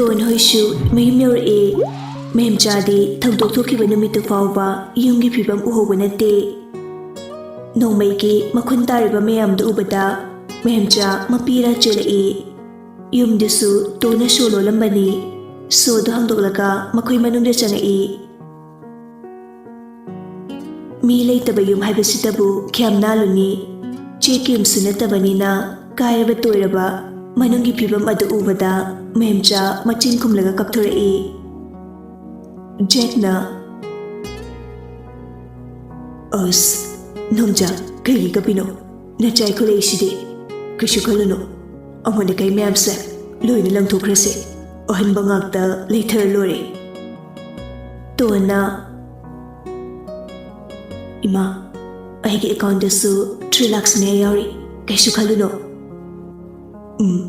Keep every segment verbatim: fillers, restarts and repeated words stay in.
Tone ꯍꯣꯏꯁꯨ ꯃꯌꯨꯝ ꯌꯧꯔꯛꯑꯦ꯫ ꯃꯦꯝꯆꯥꯗꯤ ꯊꯧꯗꯣꯛ ꯊꯣꯛꯈꯤꯕ ꯅꯨꯃꯤꯠꯇꯨ ꯐꯥꯎꯕ ꯌꯨꯝꯒꯤ ꯐꯤꯕꯝ ꯎꯍꯧꯕ ꯅꯠꯇꯦ꯫ ꯅꯣꯡꯃꯩꯒꯤ ꯃꯈꯨꯟ ꯇꯥꯔꯤꯕ ꯃꯌꯥꯝꯗꯨ ꯎꯕꯗ ꯃꯦꯝꯆꯥ ꯃꯄꯤꯔꯥ ꯆꯦꯜꯂꯛꯏ꯫ ꯌꯨꯝꯗꯨꯁꯨ ꯇꯣꯟꯅ ꯁꯣ ꯂꯣꯜꯂꯝꯕꯅꯤ꯫ ꯁꯣꯗꯨ ꯍꯥꯡꯗꯣꯛꯂꯒ ꯃꯈꯣꯏ ꯃꯅꯨꯡꯗ ꯆꯪꯉꯛꯏ꯫ ꯃꯤ ꯂꯩꯇꯕ ꯌꯨꯝ ꯍꯥꯏꯕꯁꯤꯗꯕꯨ ꯀꯌꯥꯝ ꯅꯥꯜꯂꯨꯅꯤ? ꯆꯦꯛꯀꯤ ꯌꯨꯝꯁꯨ ꯅꯠꯇꯕꯅꯤꯅ ꯀꯥꯏꯔꯕ ꯇꯣꯏꯔꯕ ꯃꯅꯨꯡꯒꯤ ꯐꯤꯕꯝ ꯑꯗꯨ ꯎꯕꯗ ꯃꯦꯝꯆꯥ ꯃꯆꯤꯟ ꯈꯨꯝꯂꯒ ꯀꯞꯊꯣꯔꯛꯏ꯫ ꯖꯦꯛꯅ, "ꯑꯁ, ꯅꯣꯝꯆꯥ, ꯀꯩꯒꯤ ꯀꯞꯄꯤꯅꯣ? ꯅꯆꯥ ꯑꯩꯈꯣꯏ ꯂꯩꯁꯤꯗꯤ꯫ ꯀꯩꯁꯨ ꯈꯜꯂꯨꯅꯨ꯫ ꯑꯃꯣꯠ ꯑꯀꯥꯏ ꯃꯌꯥꯝꯁꯦ ꯂꯣꯏꯅ ꯂꯪꯊꯣꯛꯈ꯭ꯔꯁꯦ꯫ ꯑꯍꯟꯕ ꯉꯥꯛꯇ ꯂꯩꯊꯔ ꯂꯣꯏꯔꯦ꯫" ꯇꯣꯟꯅ, "ꯏꯃꯥ, ꯑꯩꯒꯤ ꯑꯦꯀꯥꯎꯟꯗꯁꯨ ꯊ꯭ꯔꯤ ꯂꯥꯛꯁ ꯃꯌꯥ ꯌꯥꯎꯔꯤ꯫ ꯀꯩꯁꯨ ꯈꯜꯂꯨꯅꯨ꯫" "ꯎꯝ,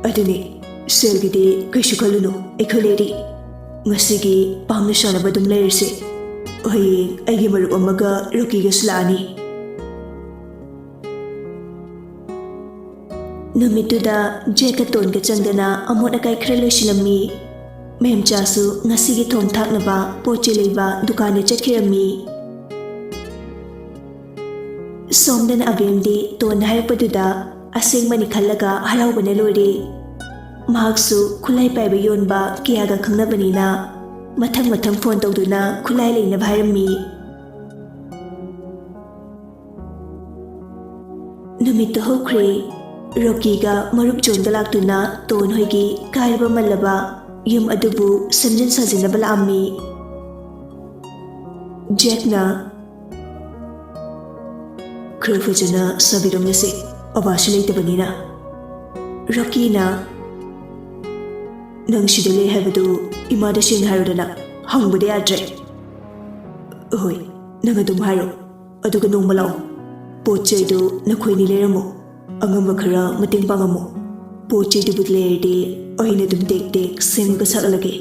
ꯑꯗꯨꯅꯤ, ꯁꯦꯜꯒꯤꯗꯤ ꯀꯩꯁꯨ ꯈꯜꯂꯨꯅꯨ, ꯑꯩꯈꯣꯏ ꯂꯩꯔꯤ꯫ ꯉꯁꯤꯒꯤ ꯄꯥꯝꯅ ꯁꯥꯟꯅꯕ ꯑꯗꯨꯝ ꯂꯩꯔꯁꯤ꯫ ꯍꯌꯦꯡ ꯑꯩꯒꯤ ꯃꯔꯨꯞ ꯑꯃꯒ ꯔꯣꯀꯤꯒꯁꯨ ꯂꯥꯛꯑꯅꯤ꯫" ꯅꯨꯃꯤꯠꯇꯨꯗ ꯖꯦꯛꯀ ꯇꯣꯟꯒ ꯆꯪꯗꯅ ꯑꯃꯣꯠ ꯑꯀꯥꯏ ꯈꯔ ꯂꯣꯏꯁꯤꯜꯂꯝꯃꯤ꯫ ꯃꯦꯝꯆꯥꯁꯨ ꯉꯁꯤꯒꯤ ꯊꯣꯡ ꯊꯥꯛꯅꯕ ꯄꯣꯠ ꯆꯩ ꯂꯩꯕ ꯗꯨꯀꯥꯟꯗ ꯆꯠꯈꯤꯔꯝꯃꯤ꯫ ꯁꯣꯝꯗꯅ ꯑꯕꯦꯝꯗꯤ ꯇꯣꯟꯅ ꯍꯥꯏꯔꯛꯄꯗꯨꯗ ꯑꯁꯦꯡꯕꯅꯤ ꯈꯜꯂꯒ ꯍꯔꯥꯎꯕꯅ ꯂꯣꯏꯔꯦ꯫ ꯃꯍꯥꯛꯁꯨ ꯈꯨꯠꯂꯥꯏ ꯄꯥꯏꯕ ꯌꯣꯟꯕ ꯀꯌꯥꯒ ꯈꯪꯅꯕꯅꯤꯅ ꯃꯊꯪ ꯃꯊꯪ ꯐꯣꯟ ꯇꯧꯗꯨꯅ ꯈꯨꯠꯂꯥꯏ ꯂꯩꯅꯕ ꯍꯥꯏꯔꯝꯃꯤ꯫ ꯅꯨꯃꯤꯠꯇꯨ ꯍꯧꯈ꯭ꯔꯦ꯫ ꯔꯣꯀꯤꯒ ꯃꯔꯨꯞ ꯖꯣꯟꯒ ꯂꯥꯛꯇꯨꯅ ꯇꯣꯟ ꯍꯣꯏꯒꯤ ꯀꯥꯏꯔꯕ ꯃꯜꯂꯕ ꯌꯨꯝ ꯑꯗꯨꯕꯨ ꯁꯦꯝꯖꯤꯟ ꯁꯥꯖꯤꯟꯅꯕ ꯂꯥꯛꯑꯝꯃꯤ꯫ ꯖꯦꯛꯅ, "ꯈꯔ ꯐꯖꯅ ꯁꯥꯕꯤꯔꯝꯂꯁꯦ, ꯑꯕꯥꯁꯨ ꯂꯩꯇꯕꯅꯤꯅ꯫" ꯔꯣꯀꯤꯅ, "ꯅꯪ ꯁꯤꯗ ꯂꯩ ꯍꯥꯏꯕꯗꯨ ꯏꯃꯥꯗ ꯁꯦꯡꯅ ꯍꯥꯏꯔꯨꯗꯅ, ꯍꯪꯕꯗ ꯌꯥꯗ꯭ꯔꯦ꯫" "ꯍꯣꯏ, ꯅꯪ ꯑꯗꯨꯝ ꯍꯥꯏꯔꯣ꯫ ꯑꯗꯨꯒ ꯅꯣꯡꯃ ꯂꯥꯛꯑꯣ꯫ ꯄꯣꯠ ꯆꯩꯗꯨ ꯅꯈꯣꯏꯅꯤ ꯂꯩꯔꯝꯃꯣ꯫ ꯑꯉꯝꯕ ꯈꯔ ꯃꯇꯦꯡ ꯄꯥꯡꯉꯝꯃꯣ꯫ ꯄꯣꯠ ꯆꯩꯗꯨꯕꯨ ꯂꯩꯔꯗꯤ ꯑꯩꯅ ꯑꯗꯨꯝ ꯇꯦꯛ ꯇꯦꯛ ꯁꯦꯝꯃꯒ ꯁꯥꯒꯠꯂꯒꯦ꯫"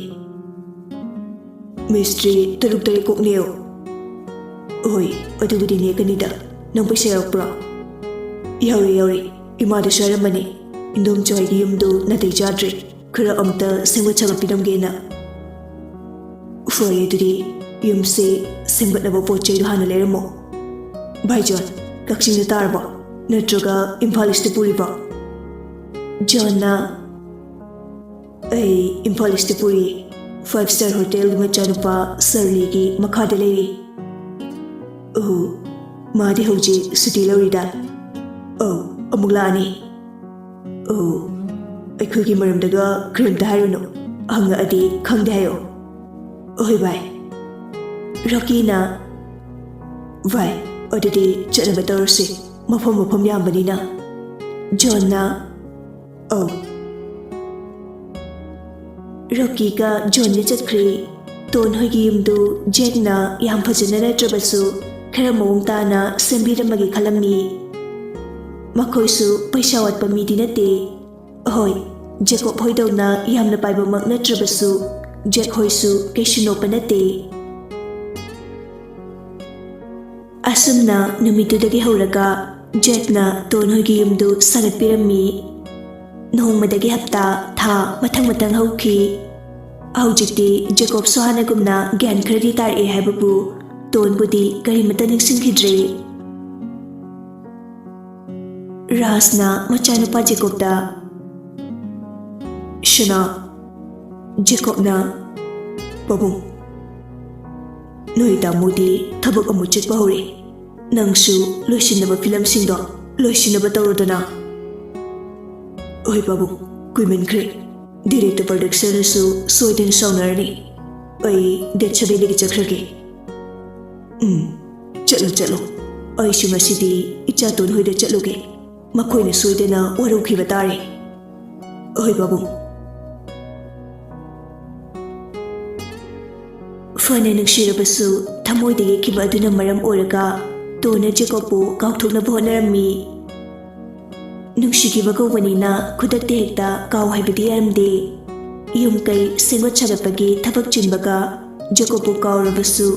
"ꯃꯤꯁꯇ꯭ꯔꯤ ꯇꯔꯨꯛ ꯇꯔꯦꯠ ꯀꯣꯛ ꯅꯦꯛꯑꯣ꯫" "ꯍꯣꯏ, ꯑꯗꯨꯕꯨꯗꯤ ꯅꯦꯛꯀꯅꯤꯗ꯫ ꯅꯪ ꯄꯩꯁꯥ ꯌꯥꯎꯔꯛꯄ꯭ꯔꯣ?" "ꯌꯥꯎꯔꯦ, ꯌꯥꯎꯔꯦ꯫ ꯏꯃꯥꯗꯁꯨ ꯍꯥꯏꯔꯝꯕꯅꯤ꯫ ꯏꯟꯗꯣꯝꯆꯥ ꯍꯣꯏꯒꯤ ꯌꯨꯝꯗꯨ ꯅꯥꯇꯩ ꯆꯥꯗ꯭ꯔꯦ꯫ ꯈꯔ ꯑꯝꯇ ꯁꯦꯝꯒꯠ ꯁꯥꯒꯠꯄꯤꯔꯝꯒꯦꯅ꯫ ꯐꯔꯦ, ꯑꯗꯨꯗꯤ ꯌꯨꯝꯁꯦ ꯁꯦꯝꯒꯠꯅꯕ ꯄꯣꯠ ꯆꯩꯗꯣ ꯍꯥꯟꯅ ꯂꯩꯔꯝꯃꯣ꯫ ꯚꯥꯏ ꯖꯣꯟ, ꯀꯛꯆꯤꯡꯗ ꯇꯥꯔꯕꯣ? ꯅꯠꯇ꯭ꯔꯒ ꯏꯝꯐꯥꯜ ꯏꯁꯇ ꯄꯨꯔꯤꯕꯣ? ꯖꯣꯟꯅ, ꯑꯩ ꯏꯝꯐꯥꯜ ꯏꯁꯇ ꯄꯨꯔꯤ, ꯐꯥꯏꯚ ꯁ꯭ꯇꯥꯔ ꯍꯣꯇꯦꯜꯒꯤ ꯃꯆꯥꯅꯨꯄꯥ ꯁꯔꯂꯤꯒꯤ ꯃꯈꯥꯗ ꯂꯩꯔꯤ꯫ ꯑꯣ, ꯃꯥꯗꯤ ꯍꯧꯖꯤꯛ ꯁꯨꯇꯤ ꯂꯧꯔꯤꯗ꯫ ꯑꯧ, ꯑꯃꯨꯛ ꯂꯥꯛꯑꯅꯤ꯫ ꯑꯣ, ꯑꯩꯈꯣꯏꯒꯤ ꯃꯔꯝꯗꯒ ꯀꯔꯤꯝꯇ ꯍꯥꯏꯔꯨꯅꯨ, ꯍꯪꯉꯛꯑꯗꯤ ꯈꯪꯗꯦ ꯍꯥꯏꯌꯣ꯫ ꯍꯣꯏ ꯚꯥꯏ꯫ ꯔꯣꯀꯤꯅ, ꯚꯥꯏ, ꯑꯗꯨꯗꯤ ꯆꯠꯅꯕ ꯇꯧꯔꯁꯤ, ꯃꯐꯝ ꯃꯐꯝ ꯌꯥꯝꯕꯅꯤꯅ꯫ ꯖꯣꯟꯅ, ꯑꯧ꯫ ꯔꯣꯀꯤꯒ ꯖꯣꯟꯒ ꯆꯠꯈ꯭ꯔꯦ꯫ ꯇꯣꯟ ꯍꯣꯏꯒꯤ ꯌꯨꯝꯗꯨ ꯖꯦꯛꯅ ꯌꯥꯝ ꯐꯖꯅ ꯅꯠꯇ꯭ꯔꯕꯁꯨ ꯈꯔ ꯃꯑꯣꯡ ꯇꯥꯅ ꯁꯦꯝꯕꯤꯔꯝꯃꯒꯦ ꯈꯜꯂꯝꯃꯤ꯫ ꯃꯈꯣꯏꯁꯨ ꯄꯩꯁꯥ ꯋꯥꯠꯄ ꯃꯤꯗꯤ ꯅꯠꯇꯦ꯫ ꯍꯣꯏ, ꯖꯦꯀꯣꯕ ꯍꯣꯏꯗꯧꯅ ꯌꯥꯝꯅ ꯄꯥꯏꯕꯃꯛ ꯅꯠꯇ꯭ꯔꯕꯁꯨ ꯖꯦꯛ ꯍꯣꯏꯁꯨ ꯀꯩꯁꯨ ꯅꯣꯞꯄ ꯅꯠꯇꯦ꯫ ꯑꯁꯨꯝꯅ ꯅꯨꯃꯤꯠꯇꯨꯗꯒꯤ ꯍꯧꯔꯒ ꯖꯦꯛꯅ ꯇꯣꯟ ꯍꯣꯏꯒꯤ ꯌꯨꯝꯗꯨ ꯁꯥꯒꯠꯄꯤꯔꯝꯃꯤ꯫ ꯅꯣꯡꯃꯗꯒꯤ ꯍꯞꯇꯥ, ꯊꯥ ꯃꯊꯪ ꯃꯊꯪ ꯍꯧꯈꯤ꯫ ꯍꯧꯖꯤꯛꯇꯤ ꯖꯦꯀꯣꯕꯁꯨ ꯍꯥꯟꯅꯒꯨꯝꯅ ꯒ꯭ꯌꯥꯟ ꯈꯔꯗꯤ ꯇꯥꯔꯛꯑꯦ ꯍꯥꯏꯕꯕꯨ ꯇꯣꯟꯕꯨꯗꯤ ꯀꯔꯤꯃꯠꯇ ꯅꯤꯡꯁꯤꯡꯈꯤꯗ꯭ꯔꯦ꯫ ꯔꯥꯖꯅ ꯃꯆꯥꯅꯨꯄꯥ ꯖꯦꯀꯣꯕꯇ, ꯁꯅꯥ, ꯖꯦꯀꯣꯕꯅ, ꯄꯥꯕꯨꯡ, ꯅꯣꯏ ꯇꯥꯃꯣꯗꯤ ꯊꯕꯛ ꯑꯃꯨꯛ ꯆꯠꯄ ꯍꯧꯔꯦ꯫ ꯅꯪꯁꯨ ꯂꯣꯏꯁꯤꯟꯅꯕ ꯐꯤꯂꯝꯁꯤꯡꯗꯣ ꯂꯣꯏꯁꯤꯟꯅꯕ ꯇꯧꯔꯣꯗꯅ꯫ ꯍꯣꯏ ꯄꯥꯕꯨꯡ, ꯀꯨꯏꯃꯟꯈ꯭ꯔꯦ꯫ ꯗꯤꯔꯦꯛꯇꯔ ꯄ꯭ꯔꯗꯛꯁꯔꯅꯁꯨ ꯁꯣꯏꯗꯅ ꯁꯥꯎꯅꯔꯅꯤ꯫ ꯑꯩ ꯗꯦꯠ ꯁꯚꯦꯟꯗꯒꯤ ꯆꯠꯈ꯭ꯔꯒꯦ꯫ ꯎꯝ, ꯆꯠꯂꯣ, ꯆꯠꯂꯣ꯫ ꯑꯩꯁꯨ ꯉꯁꯤꯗꯤ ꯏꯆꯥꯇꯣꯟ ꯍꯣꯏꯗ ꯆꯠꯂꯨꯒꯦ꯫ ꯃꯈꯣꯏꯅ ꯁꯣꯏꯗꯅ ꯋꯥꯔꯧꯈꯤꯕ ꯇꯥꯔꯦ꯫ ꯍꯣꯏ ꯄꯥꯕꯨꯡ꯫ ꯐꯅ ꯅꯨꯡꯁꯤꯔꯕꯁꯨ ꯊꯃꯣꯏꯗ ꯌꯦꯛꯈꯤꯕ ꯑꯗꯨꯅ ꯃꯔꯝ ꯑꯣꯏꯔꯒ ꯇꯣꯟꯅ ꯖꯦꯀꯣꯕꯄꯨ ꯀꯥꯎꯊꯣꯛꯅꯕ ꯍꯣꯠꯅꯔꯝꯃꯤ꯫ ꯅꯨꯡꯁꯤꯈꯤꯕ ꯀꯧꯕꯅꯤꯅ ꯈꯨꯗꯛꯇ ꯍꯦꯛꯇ ꯀꯥꯎ ꯍꯥꯏꯕꯗꯤ ꯌꯥꯔꯝꯗꯦ꯫ ꯌꯨꯝ ꯀꯩ ꯁꯦꯝꯒꯠ ꯁꯥꯒꯠꯄꯒꯤ ꯊꯕꯛ ꯆꯤꯟꯕꯒ ꯖꯦꯀꯣꯕꯄꯨ ꯀꯥꯎꯔꯕꯁꯨ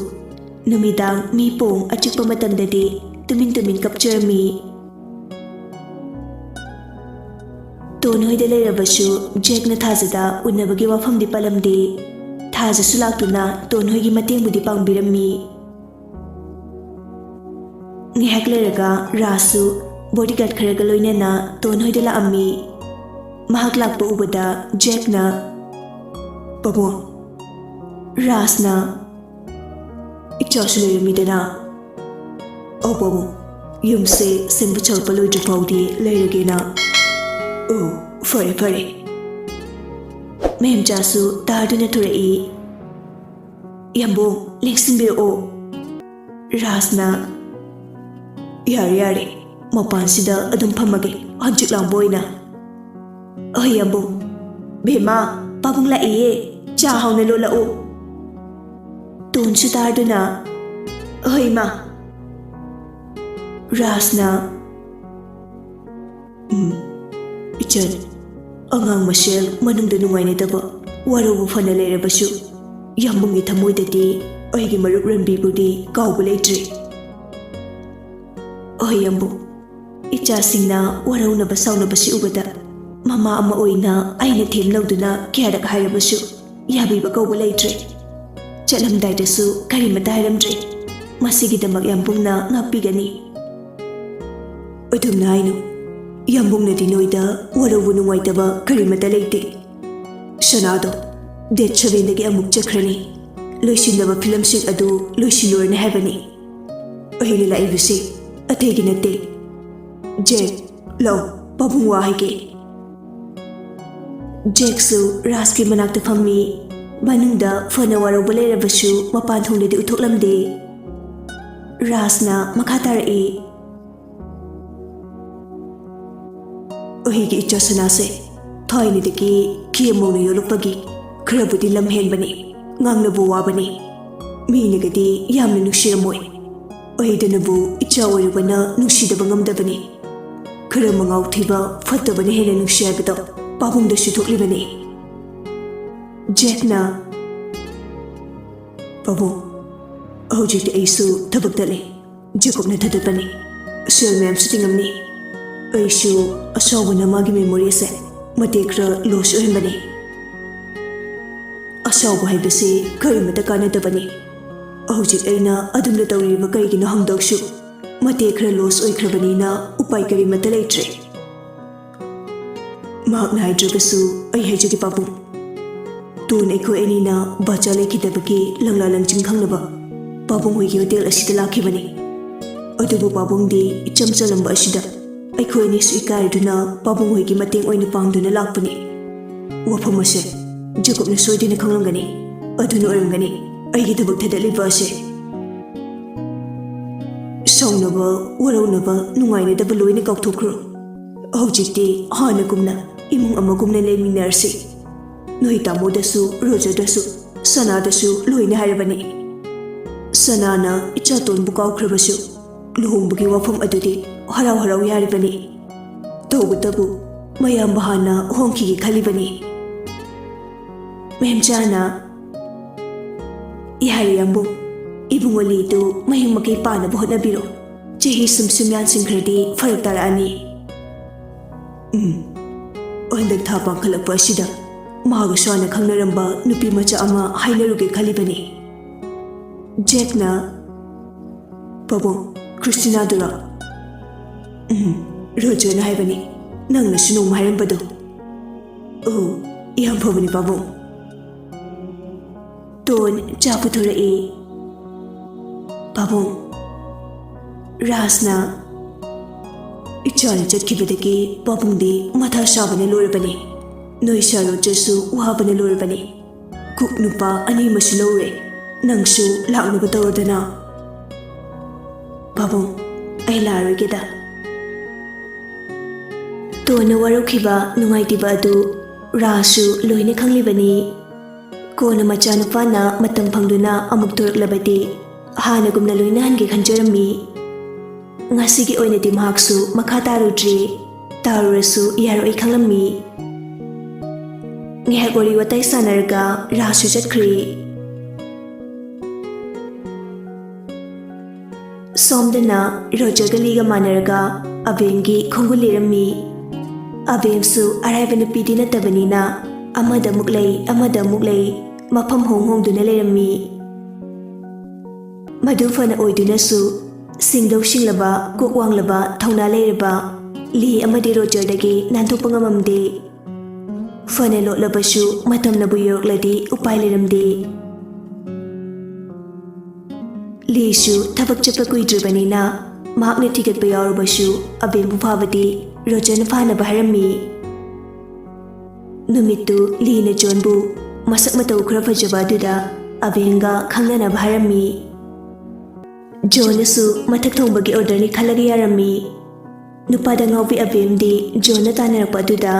ꯅꯨꯃꯤꯗꯥꯡ ꯃꯤ ꯄꯣꯡ ꯑꯆꯤꯛꯄ ꯃꯇꯝꯗꯗꯤ ꯇꯨꯃꯤꯟ ꯇꯨꯃꯤꯟ ꯀꯞꯆꯔꯝꯃꯤ꯫ ꯇꯣꯟ ꯍꯣꯏꯗ ꯂꯩꯔꯕꯁꯨ ꯖꯦꯛꯅ ꯊꯥꯖꯗ ꯎꯅꯕꯒꯤ ꯋꯥꯐꯝꯗꯤ ꯄꯜꯂꯝꯗꯦ꯫ ꯊꯥꯖꯁꯨ ꯂꯥꯛꯇꯨꯅ ꯇꯣꯟ ꯍꯣꯏꯒꯤ ꯃꯇꯦꯡꯕꯨꯗꯤ ꯄꯥꯡꯕꯤꯔꯝꯃꯤ꯫ ꯉꯥꯏꯍꯥꯛ ꯂꯩꯔꯒ ꯔꯥꯖꯁꯨ ꯕꯣꯗꯤꯒꯥꯔꯗ ꯈꯔꯒ ꯂꯣꯏꯅꯅ ꯇꯣꯟ ꯍꯣꯏꯗ ꯂꯥꯛꯑꯝꯃꯤ꯫ ꯃꯍꯥꯛ ꯂꯥꯛꯄ ꯎꯕꯗ ꯖꯦꯛꯅ, "ꯄꯥꯕꯨꯡ, ꯔꯥꯖꯅ ꯏꯆꯥꯁꯨ ꯂꯩꯔꯝꯃꯤꯗꯅ꯫ ꯑꯧ ꯄꯥꯕꯨꯡ, ꯌꯨꯝꯁꯦ ꯁꯦꯝꯕ ꯁꯥꯕ ꯂꯣꯏꯗ꯭ꯔꯤ ꯐꯥꯎꯗꯤ ꯂꯩꯔꯒꯦꯅ꯫ ꯑꯣ, ꯐꯔꯦ ꯐꯔꯦ꯫" ꯃꯦꯝꯆꯥꯁꯨ ꯇꯥꯗꯨꯅ ꯊꯣꯔꯛꯏ꯫ "ꯌꯥꯝꯕꯨꯡ, ꯂꯦꯡꯁꯤꯟꯕꯤꯔꯛꯑꯣ꯫" ꯔꯥꯖꯅ, "ꯌꯥꯔꯦ ꯌꯥꯔꯦ, ꯃꯄꯥꯟꯁꯤꯗ ꯑꯗꯨꯝ ꯐꯝꯃꯒꯦ, ꯍꯪꯆꯤꯠ ꯂꯥꯡꯕ ꯑꯣꯏꯅ꯫" "ꯑꯍꯣꯏ ꯌꯥꯝꯕꯨꯡ꯫ ꯕꯦꯝꯃ, ꯄꯥꯕꯨꯡ ꯂꯥꯛꯏꯌꯦ, ꯆꯥ ꯍꯥꯎꯅ ꯂꯣꯜꯂꯛꯎ꯫" ꯇꯣꯟꯁꯨ ꯇꯥꯗꯨꯅ, "ꯑꯍꯣꯏ ꯏꯃꯥ꯫" ꯔꯥꯖꯅ, "ꯎꯝ, ꯏꯆꯟ, ꯑꯉꯥꯡ ꯃꯁꯦꯜ ꯃꯅꯨꯡꯗ ꯅꯨꯡꯉꯥꯏꯅꯗꯕ, ꯋꯥꯔꯧꯕ ꯐꯅ ꯂꯩꯔꯕꯁꯨ, ꯌꯥꯝꯕꯨꯡꯒꯤ ꯊꯃꯣꯏꯗꯗꯤ ꯑꯩꯒꯤ ꯃꯔꯨꯞ ꯔꯟꯕꯤꯕꯨꯗꯤ ꯀꯥꯎꯕ ꯂꯩꯇ꯭ꯔꯤ꯫" "ꯑꯍꯣꯏ ꯌꯥꯝꯕꯨꯡ, ꯏꯆꯥꯁꯤꯡꯅ ꯋꯥꯔꯧꯅꯕ ꯁꯥꯎꯅꯕꯁꯤ ꯎꯕꯗ, ꯃꯃꯥ ꯑꯃ ꯑꯣꯏꯅ ꯑꯩꯅ ꯊꯦꯝ ꯂꯧꯗꯨꯅ ꯀꯌꯥꯔꯛ ꯍꯥꯏꯔꯕꯁꯨ ꯌꯥꯕꯤꯕ ꯀꯧꯕ ꯂꯩꯇ꯭ꯔꯦ꯫ ꯆꯠꯂꯝꯗꯥꯏꯗꯁꯨ ꯀꯔꯤꯃꯇ ꯍꯥꯏꯔꯝꯗ꯭ꯔꯦ꯫ ꯃꯁꯤꯒꯤꯗꯃꯛ ꯌꯥꯝꯕꯨꯡꯅ ꯉꯥꯛꯄꯤꯒꯅꯤ꯫" "ꯑꯗꯨꯝꯅ ꯍꯥꯏꯅꯨ, ꯌꯥꯝꯕꯨꯡꯅꯗꯤ ꯅꯣꯏꯗ ꯋꯥꯔꯧꯕ ꯅꯨꯡꯉꯥꯏꯇꯕ ꯀꯔꯤꯃꯇ ꯂꯩꯇꯦ꯫ ꯁꯅꯥꯗꯣ ꯗꯦꯠ ꯁꯚꯦꯟꯗꯒꯤ ꯑꯃꯨꯛ ꯆꯠꯈ꯭ꯔꯅꯤ꯫ ꯂꯣꯏꯁꯤꯟꯗꯕ ꯐꯤꯂꯝꯁꯤꯡ ꯑꯗꯨ ꯂꯣꯏꯁꯤꯜꯂꯨꯔꯅꯤ ꯍꯥꯏꯕꯅꯤ꯫ ꯑꯩꯅ ꯂꯥꯛꯏꯕꯁꯤ ꯑꯇꯩꯒꯤ ꯅꯠꯇꯦ꯫ ꯖꯦꯛ, ꯂꯥꯎ, ꯄꯥꯕꯨꯡ ꯋꯥ ꯍꯥꯏꯒꯦ꯫" ꯖꯦꯛꯁꯨ ꯔꯥꯖꯀꯤ ꯃꯅꯥꯛꯇ ꯐꯝꯃꯤ꯫ ꯃꯅꯨꯡꯗ ꯐꯅ ꯋꯥꯔꯧꯕ ꯂꯩꯔꯕꯁꯨ ꯃꯄꯥꯟ ꯊꯣꯡꯗꯗꯤ ꯎꯠꯊꯣꯛꯂꯝꯗꯦ꯫ ꯔꯥꯖꯅ ꯃꯈꯥ ꯇꯥꯔꯛꯏ, "ꯑꯩꯒꯤ ꯏꯆꯥ ꯁꯅꯥꯁꯦ ꯊꯥꯏꯅꯗꯒꯤ ꯀꯦꯝ ꯃꯧꯅ ꯌꯣꯜꯂꯛꯄꯒꯤ ꯈꯔꯕꯨꯗꯤ ꯂꯝ ꯍꯦꯟꯕꯅꯤ, ꯉꯥꯡꯅꯕ ꯋꯥꯕꯅꯤ꯫ ꯃꯤꯅꯒꯗꯤ ꯌꯥꯝꯅ ꯅꯨꯡꯁꯤꯔꯝꯃꯣꯏ꯫ ꯑꯩꯗꯅꯕꯨ ꯏꯆꯥ ꯑꯣꯏꯔꯨꯕꯅ ꯅꯨꯡꯁꯤꯗꯕ ꯉꯝꯗꯕꯅꯤ꯫ ꯈꯔ ꯃꯉꯥꯎ ꯊꯤꯕ ꯐꯠꯇꯕꯅ ꯍꯦꯟꯅ ꯅꯨꯡꯁꯤ ꯍꯥꯏꯕꯗꯣ ꯄꯥꯕꯨꯡꯗꯁꯨ ꯊꯣꯛꯂꯤꯕꯅꯤ꯫" ꯖꯦꯛꯅ, "ꯄꯥꯕꯨꯡ, ꯍꯧꯖꯤꯛꯇꯤ ꯑꯩꯁꯨ ꯊꯕꯛ ꯇꯠꯂꯦ꯫ ꯖꯦꯀꯣꯕꯅ ꯊꯥꯗꯠꯄꯅꯤ꯫ ꯁꯦꯜ ꯃꯌꯥꯝꯁꯨ ꯇꯤꯡꯉꯝꯅꯤ꯫" ꯑꯩꯁꯨ ꯑꯁꯥꯎꯕꯅ ꯃꯥꯒꯤ memory ꯑꯁꯦ ꯃꯇꯦꯛ ꯈꯔ loss ꯑꯣꯏꯍꯟꯕꯅꯤ꯫ ꯑꯁꯥꯎꯕ ꯍꯥꯏꯕꯁꯤ ꯀꯔꯤꯃꯠꯇ ꯀꯥꯟꯅꯗꯕꯅꯤ꯫ ꯍꯧꯖꯤꯛ ꯑꯩꯅ ꯑꯗꯨꯝꯅ ꯇꯧꯔꯤꯕ ꯀꯔꯤꯒꯤꯅꯣ ꯍꯪꯗꯣꯛꯁꯨ, ꯃꯇꯦꯛ ꯈꯔ loss ꯑꯣꯏꯈ꯭ꯔꯕꯅꯤꯅ ꯎꯄꯥꯏ ꯀꯔꯤꯃꯠꯇ ꯂꯩꯇ꯭ꯔꯦ꯫ ꯃꯍꯥꯛꯅ ꯍꯥꯏꯗ꯭ꯔꯒꯁꯨ ꯑꯩ ꯍꯥꯏꯖꯒꯦ ꯄꯥꯕꯨꯡ꯫ ꯇꯣꯟ ꯑꯩꯈꯣꯏ ꯑꯅꯤꯅ ꯕꯖꯥꯔ ꯂꯩꯈꯤꯗꯕꯒꯤ ꯂꯪꯂꯥ ꯂꯪꯆꯤꯡ ꯈꯪꯅꯕ ꯄꯥꯕꯨꯡ ꯍꯣꯏꯒꯤ ꯍꯣꯇꯦꯜ ꯑꯁꯤꯗ ꯂꯥꯛꯈꯤꯕꯅꯤ꯫ ꯑꯗꯨꯕꯨ ꯄꯥꯕꯨꯡꯗꯤ ꯏꯆꯝ ꯆꯝꯂꯝꯕ ꯑꯁꯤꯗ ꯑꯩꯈꯣꯏ ꯑꯅꯤꯁꯨ ꯏꯀꯥꯏꯔꯗꯨꯅ ꯄꯥꯕꯨꯡ ꯍꯣꯏꯒꯤ ꯃꯇꯦꯡ ꯑꯣꯏꯅ ꯄꯥꯡꯗꯨꯅ ꯂꯥꯛꯄꯅꯤ꯫ ꯋꯥꯐꯝ ꯑꯁꯦ ꯖꯦꯀꯣꯕꯅ ꯁꯣꯏꯗꯅ ꯈꯪꯂꯝꯒꯅꯤ꯫ ꯑꯗꯨꯅ ꯑꯣꯏꯔꯝꯒꯅꯤ ꯑꯩꯒꯤ ꯊꯕꯛ ꯊꯥꯗꯠꯂꯤꯕ ꯑꯁꯦ꯫ ꯁꯥꯎꯅꯕ, ꯋꯥꯔꯧꯅꯕ, ꯅꯨꯡꯉꯥꯏꯅꯗꯕ ꯂꯣꯏꯅ ꯀꯥꯎꯊꯣꯛꯈ꯭ꯔꯣ꯫ ꯍꯧꯖꯤꯛꯇꯤ ꯍꯥꯟꯅꯒꯨꯝꯅ ꯏꯃꯨꯡ ꯑꯃꯒꯨꯝꯅ ꯂꯩꯃꯤꯟꯅꯔꯁꯤ꯫ ꯅꯣꯏ ꯇꯥꯃꯣꯗꯁꯨ, ꯔꯣꯖꯔꯗꯁꯨ, ꯁꯅꯥꯗꯁꯨ ꯂꯣꯏꯅ ꯍꯥꯏꯔꯕꯅꯤ꯫ ꯁꯅꯥꯅ ꯏꯆꯥꯇꯣꯟꯕꯨ ꯀꯥꯎꯈ꯭ꯔꯕꯁꯨ ꯂꯨꯍꯣꯡꯕꯒꯤ ꯋꯥꯐꯝ ꯑꯗꯨꯗꯤ ꯍꯔꯥꯎ ꯍꯔꯥꯎ ꯌꯥꯔꯤꯕꯅꯤ꯫ ꯇꯧꯕꯇꯕꯨ ꯃꯌꯥꯝꯕ ꯍꯥꯟꯅ ꯍꯣꯡꯈꯤꯒꯦ ꯈꯜꯂꯤꯕꯅꯤ꯫ ꯃꯦꯝꯆꯥꯅ, "ꯌꯥꯔꯦ ꯌꯥꯝꯕꯨꯡ, ꯏꯕꯨꯡꯉꯣ ꯂꯤꯗꯨ ꯃꯍꯩ ꯃꯀꯩ ꯄꯥꯅꯕ ꯍꯣꯠꯅꯕꯤꯔꯣ꯫ ꯆꯍꯤ ꯁꯨꯝ ꯁꯨꯝ ꯌꯥꯟꯁꯤꯟꯈ꯭ꯔꯗꯤ ꯐꯔꯛ ꯇꯥꯔꯛꯑꯅꯤ꯫" ꯎꯝ, ꯍꯟꯗꯛ ꯊꯥ ꯄꯥꯡꯈꯠꯂꯛꯄ ꯑꯁꯤꯗ ꯃꯥꯒꯁꯨ ꯍꯥꯟꯅ ꯈꯪꯅꯔꯝꯕ ꯅꯨꯄꯤ ꯃꯆꯥ ꯑꯃ ꯍꯥꯏꯅꯔꯨꯒꯦ ꯈꯜꯂꯤꯕꯅꯤ꯫ ꯖꯦꯛꯅ, "ꯄꯥꯕꯨꯡ, ꯈ꯭ꯔꯤꯁꯇꯤꯅꯥꯗꯨꯔꯣ?" "ꯎꯝ, ꯔꯣꯖꯔꯅ ꯍꯥꯏꯕꯅꯤ, ꯅꯪꯅꯁꯨ ꯅꯣꯡꯃ ꯍꯥꯏꯔꯝꯕꯗꯣ꯫" "ꯑꯣ, ꯌꯥꯝ ꯐꯕꯅꯤ ꯄꯥꯕꯨꯡ꯫" ꯇꯣꯟ ꯆꯥ ꯄꯨꯊꯣꯔꯛꯏ꯫ "ꯄꯥꯕꯨꯡ, ꯔꯥꯖꯅ ꯏꯆꯥꯅ ꯆꯠꯈꯤꯕꯗꯒꯤ ꯄꯥꯕꯨꯡꯗꯤ ꯃꯊꯥ ꯁꯥꯕꯅ ꯂꯣꯏꯔꯕꯅꯤ꯫ ꯅꯣꯏ ꯁꯥꯔꯣꯠꯁꯨ ꯋꯥꯕꯅ ꯂꯣꯏꯔꯕꯅꯤ꯫ ꯀꯨꯛ ꯅꯨꯄꯥ ꯑꯅꯤ ꯑꯃꯁꯨ ꯂꯧꯔꯦ꯫ ꯅꯪꯁꯨ ꯂꯥꯛꯅꯕ ꯇꯧꯔꯗꯅ꯫" "ꯄꯥꯕꯨꯡ, ꯑꯩ ꯂꯥꯛꯑꯔꯣꯏꯒꯦꯗ꯫" ꯇꯣꯟꯅ ꯋꯥꯔꯧꯈꯤꯕ, ꯅꯨꯡꯉꯥꯏꯇꯦꯕ ꯑꯗꯨ ꯔꯥꯖꯁꯨ ꯂꯣꯏꯅ ꯈꯪꯂꯤꯕꯅꯤ꯫ ꯀꯣꯟꯅ ꯃꯆꯥꯅꯨꯄꯥꯅ ꯃꯇꯝ ꯐꯪꯗꯨꯅ ꯑꯃꯨꯛ ꯊꯣꯔꯛꯂꯕꯗꯤ ꯍꯥꯟꯅꯒꯨꯝꯅ ꯂꯣꯏꯅꯍꯟꯒꯦ ꯈꯟꯖꯔꯝꯃꯤ꯫ ꯉꯁꯤꯒꯤ ꯑꯣꯏꯅꯗꯤ ꯃꯍꯥꯛꯁꯨ ꯃꯈꯥ ꯇꯥꯔꯨꯗ꯭ꯔꯤ꯫ ꯇꯥꯔꯨꯔꯁꯨ ꯌꯥꯔꯣꯏ ꯈꯪꯂꯝꯃꯤ꯫ ꯉꯥꯏꯍꯥꯛ ꯋꯥꯔꯤ ꯋꯥꯇꯥꯏ ꯁꯥꯟꯅꯔꯒ ꯔꯥꯖꯁꯨ ꯆꯠꯈ꯭ꯔꯦ꯫ ꯁꯣꯝꯗꯅ ꯔꯣꯖꯔꯒ ꯂꯤꯒ ꯃꯥꯟꯅꯔꯒ ꯑꯕꯦꯝꯒꯤ ꯈꯣꯡꯒꯨꯜ ꯂꯤꯔꯝꯃꯤ꯫ ꯑꯕꯦꯝꯁꯨ ꯑꯔꯥꯏꯕ ꯅꯨꯄꯤꯗꯤ ꯅꯠꯇꯕꯅꯤꯅ ꯑꯃꯗ ꯑꯃꯨꯛ ꯂꯩ, ꯑꯃꯗ ꯑꯃꯨꯛ ꯂꯩ, ꯃꯐꯝ ꯍꯣꯡ ꯍꯣꯡꯗꯨꯅ ꯂꯩꯔꯝꯃꯤ꯫ ꯃꯗꯨ ꯐꯅ ꯑꯣꯏꯗꯨꯅꯁꯨ ꯁꯤꯡꯗꯧ ꯁꯤꯡꯂꯕ, ꯀꯣꯛ ꯋꯥꯡꯂꯕ, ꯊꯧꯅꯥ ꯂꯩꯔꯕ ꯂꯤ ꯑꯃꯗꯤ ꯔꯣꯖꯔꯗꯒꯤ ꯅꯥꯟꯊꯣꯛꯄ ꯉꯝꯃꯝꯗꯦ꯫ ꯐꯅ ꯂꯣꯠꯂꯕꯁꯨ ꯃꯇꯝꯅꯕꯨ ꯌꯧꯔꯛꯂꯗꯤ ꯎꯄꯥꯏ ꯂꯩꯔꯝꯗꯦ꯫ ꯂꯤꯁꯨ ꯊꯕꯛ ꯆꯠꯄ ꯀꯨꯏꯗ꯭ꯔꯤꯕꯅꯤꯅ ꯃꯍꯥꯛꯅ ꯊꯤꯒꯠꯄ ꯌꯥꯎꯔꯕꯁꯨ ꯑꯕꯦꯝꯕꯨ ꯐꯥꯕꯗꯤ ꯔꯣꯖꯔꯅ ꯐꯥꯅꯕ ꯍꯥꯏꯔꯝꯃꯤ꯫ ꯅꯨꯃꯤꯠꯇꯨ ꯂꯤꯅ ꯖꯣꯟꯕꯨ ꯃꯁꯛ ꯃꯇꯧ ꯈꯔ ꯐꯖꯕ ꯑꯗꯨꯗ ꯑꯕꯦꯝꯒ ꯈꯪꯅꯅꯕ ꯍꯥꯏꯔꯝꯃꯤ꯫ ꯖꯣꯟꯅꯁꯨ ꯃꯊꯛ ꯊꯣꯡꯕꯒꯤ ꯑꯣꯔꯗꯔꯅꯤ ꯈꯜꯂꯒ ꯌꯥꯔꯝꯃꯤ꯫ ꯅꯨꯄꯥꯗ ꯉꯥꯎꯕꯤ ꯑꯕꯦꯝꯗꯤ ꯖꯣꯟꯅ ꯇꯥꯟꯅꯔꯛꯄ ꯑꯗꯨꯗ